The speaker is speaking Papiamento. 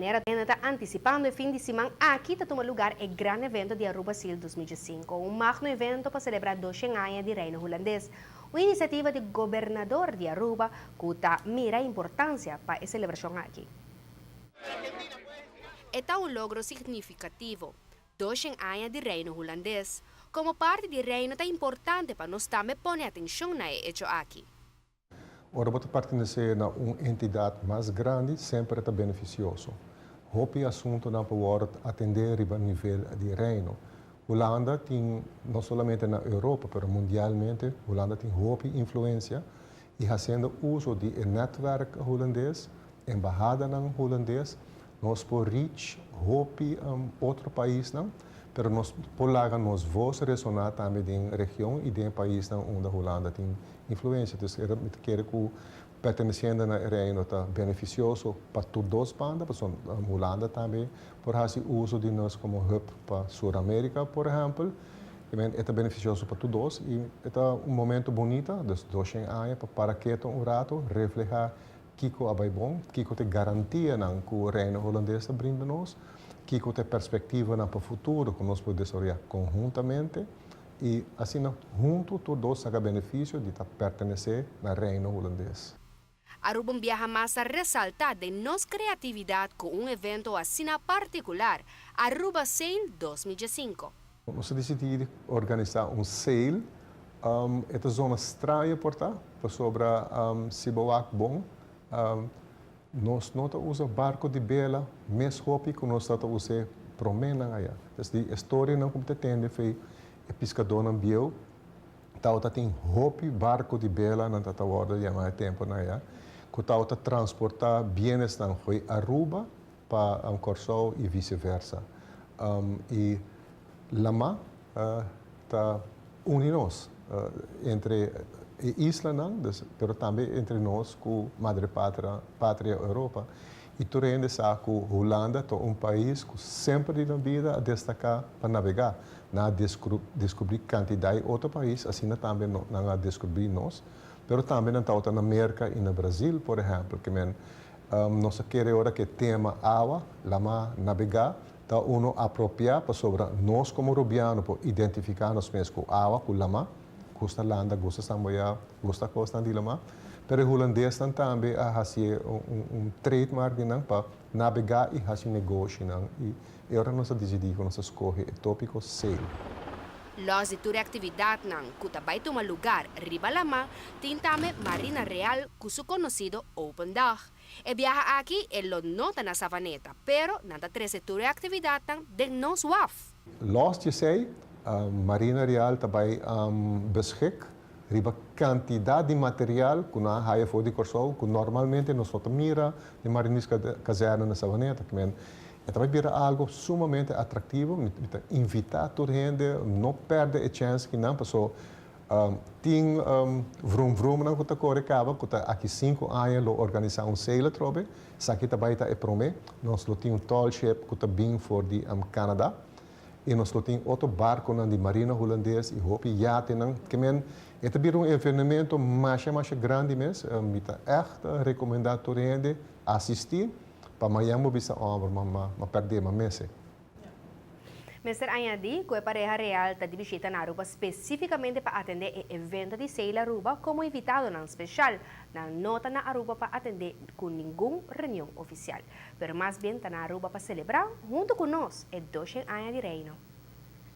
Manera ta anticipando e fin di siman aki ta tuma lugar e gran evento di Aruba Sail 2005, un magno evento pa celebra 200 aña di Reino Hulandes. Un iniciativa di gobernador di Aruba cu ta mira importancia pa e celebracion aki. E ta un logro significativo, 200 aña di Reino Hulandes. Como parti di Reino ta importante pa nos tambe pone atencion na e hecho aki. Ora bo pertenece na un entidad mas grandi, semper ta beneficioso. Hopi asuntonan por atende riba nivel di reino. Hulanda tin, no solamente na Europa, pero mundialmente, Hulanda tin hopi influencia y haciendo uso di netwerk hulandes, embahada hulandes, nos por reach hopi otro paisnan, pero nos por laga nos voz resona tambe den region y den paisnan unda Hulanda tin influencia. Anto, mi kier cu perteneciendo na reino ta beneficioso pa tur dos banda, pasobra Hulanda tambe por haci uso di nos como hub pa Sur America, por ehempel. Y ta beneficioso pa tur dos y ta un momento bunita, dus 200 aña, pa para keto un rato, refleha kico a bay bon, kico ta garantia nan cu Reino Hulandes ta brinda nos, kico ta perspectiva nan pa futuro cu nos por desaroya conhuntamente y asina hunto tur dos saca beneficio di ta pertenece na Reino Hulandes. Aruba un biaha mas a resalta di nos creatividad cu un evento asina particular, Aruba Sail 2005. Nos a dicidi di organisa un sail, e ta zona straño por ta, pasobra si bo bon, nos no ta usa barco di bela, mes hopi cu nos ta usa prome nan aya. Dus di historia nan cu tende for di piscadonan bieu, tawata tin hopi barco di bela nan ta wordo yama tempo nan aya, cu tawata transporta bienes nan for di Aruba pa Corsou y vice-versa. Y lama ta uni nos entre islanan, pero tambe entre nos cu Madre Patria, Patria Europa. Y tur hende sa cu Hulanda ta un pais cu semper den bida a destaca pa navega, nan a descubri cantidad di otro pais, asina tambe nan a descubri nos, pero tambe nan ta na America y na Brasil, por ehempel, kiermen nos kier ora cu tema awa, lama, navega, ta uno apropia pasobra nos como Arubiano por identifica nos mes cu awa, cu lama, gusta landa, gusta samboya, gusta cos di lama, pero hulandes tambe a haci un trademark nan pa navega y haci negoshi nan y ora nos a dicidi cu nos a scoge e topico sail. Los di tur actividadnan cu ta bay tuma lugar riba lama, tin tambe Marina Real cu su conocido Open Dag. E biaha aki e lo no ta na Savaneta, pero nan ta trece tur actividadnan den nos waf. Los di esey, Marina Real tambe beschik riba cantidad di material cu nan a haya for di Corsou, cu normalmente nos no ta mira den Marinierskazerne na Savaneta, kiermen tambe bira algo sumamente atractivo, mi ta invita tur hende no perde e chance cu nan paso tin vrum vrum nan cu ta core caba, cu ta aki 5 aña lo organisa un sail trobe, esaki tambe ta e prome, nos lo tin un tall ship cu ta bin for di Canada, y nos lo tin otro barconan di Marina Hulandes y hopi yatenan, kiermen e ta bira un evento mas mas grandi mes, mi ta echt recomenda tur hende asisti, pa mañan bo bisa, "Oh, m'a m'a perde, m'a miss." Mester añadi cu e pareha real ta di bishita na Aruba specificamente pa atende e evento di Sail Aruba como invitadonan special. Nan no ta na Aruba pa atende cu ningun reunion oficial, pero mas bien ta na Aruba pa celebra hunto cu nos e 200 aña di Reino.